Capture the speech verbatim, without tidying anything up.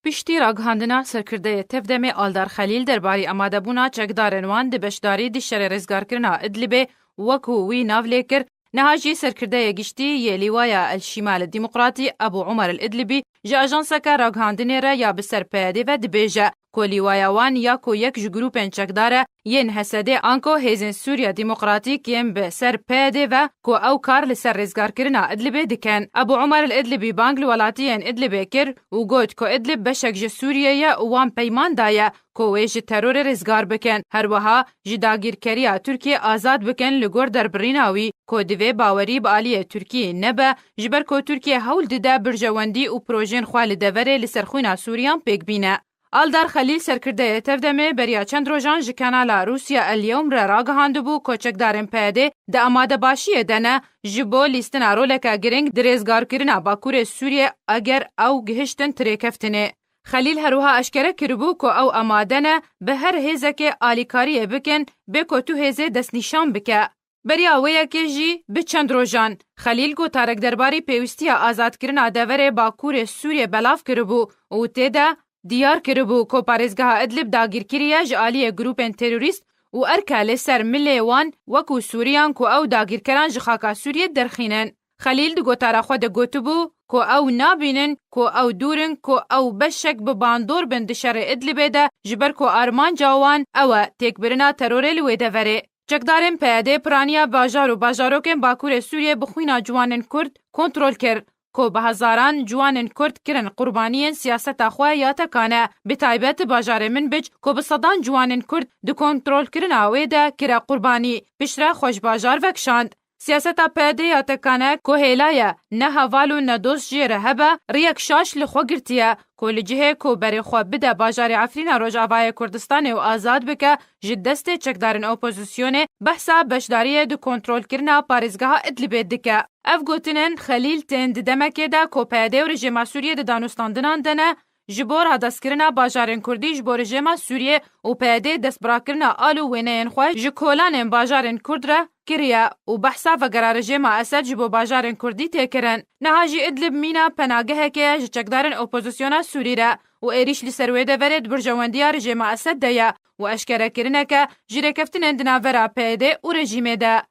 Piştî ragihandina serkirdeyê Tevdemê Aldar Xelîl derbarî amadebûna çekdarên wan di beşdarî di şerê rêzgarkirina Idlibê wekû wî nav lê kir, niha jî serkirdeyê giştî yê Lîwaya El Şîmal Demokratî Ebû Umer El Idlibî ji ajanseke ragihandinê re ya bi ser P Y D'ê ve dibêje ku lîwaya wan ya ku yek ji grûpên çekdar e yên H S D'ê anko Hêzên Sûriya Demokratîk yên bi ser P Y D'ê ve ku ew kar li ser rêzgarkirina Idlibê dikin. Ebû Umer El Idlibî bang li welatiyên Idlibê kir û got ku Idlib beşek ji Sûriyê ye û wan peyman daye ku wê ji terorê rêzgar bikin. Her wiha ji dagîrkeriya Tirkiyê azad bikin li gor derbirîna wî ku divê bawerî bi aliyê Tirkiyê nebe, ji ber ku Tirkiye hewl dide birjewendî û projên xwe li deverê li ser xwîna Sûriyan pêk bîne. Aldar Xelîl, serkirdeyê Tevdemê, beriya çend rojan ji kanala Rûsya El Yewm re ragihandibû ku çekdarên P Y D'ê di amadebaşiyê de ne ji bo lîstina roleke giring di rêzgarkirina Bakurê Sûriyê eger ew gihiştin tirêkeftinê. Xelîl her wiha eşkere kiribû ku ew amade ne bi her hêzekê alîkariyê bikin bê ku tu hêzê destnîşan bike. Beriya wê yekê jî bi çend rojan Xelîl gotarek derbarî pêwîstiya azadkirina deverê Bakurê Sûriyê belav kiribû û tê de diyar kiribû ku parêzgeha Idlib dagîrkirî ye ji aliyê grûpên terorîst û erke li ser milê wan wekû Sûriyan ku ew dagîrkeran ji xaka Sûriyê derxînin. Xelîl di gotara xwe de gotibû ku ew nabînin ku ew dûr in ku ew beşek bi bandor bin di şerê Idlibê de, ji ber ku armanca wan ew e têkbirina terorê li wê deverê. Çekdarên P Y D'ê piraniya bajar û bajarokên Bakurê Sûriyê bi xwîna ciwanên Kurd kontrol kir, ku bi hezaran ciwanên Kurd kirin qurbaniyên siyaseta xwe ya tekane, bi taybet bajarê Minbic ku bi sedan ciwanên Kurd di kontrolkirina wê de kire qurbanî, piştre xwe ji bajar vekişand. Siyaseta P Y D'ê ya tekane ku hêla ye, ne heval û ne dost jê re hebe, riyek şaş li xwe girtiye ku li cihê ku berê xwe bide bajarê Efrîna Rojavayê Kurdistanê û azad bike ji destê çekdarên opozisyonê, behsa beşdariyê di kontrolkirina parêzgeha Idlibê dike. Ev gotinên Xelîl tên di demekê de ku P Y D û rejêma Sûriyê di danûstandinan de ne, ji bo radestkirina bajarên Kurdî ji bo rejêma Sûriyê û P Y D destbirakirina al û wêneyên xwe ji kolanên bajarên Kurd re kiriye û behsa vegera rejêma Esed ji bo bajarên Kurdî tê kirin. Niha jî Idlib mîna penagehekê ye ji çekdarên opozisyona Sûrî re û êrîş li ser wê deverê di birjewendiya rejêma Esed de ye û eşkerekirineke ji rêkeftinên di navbera P Y D û rejîmê de.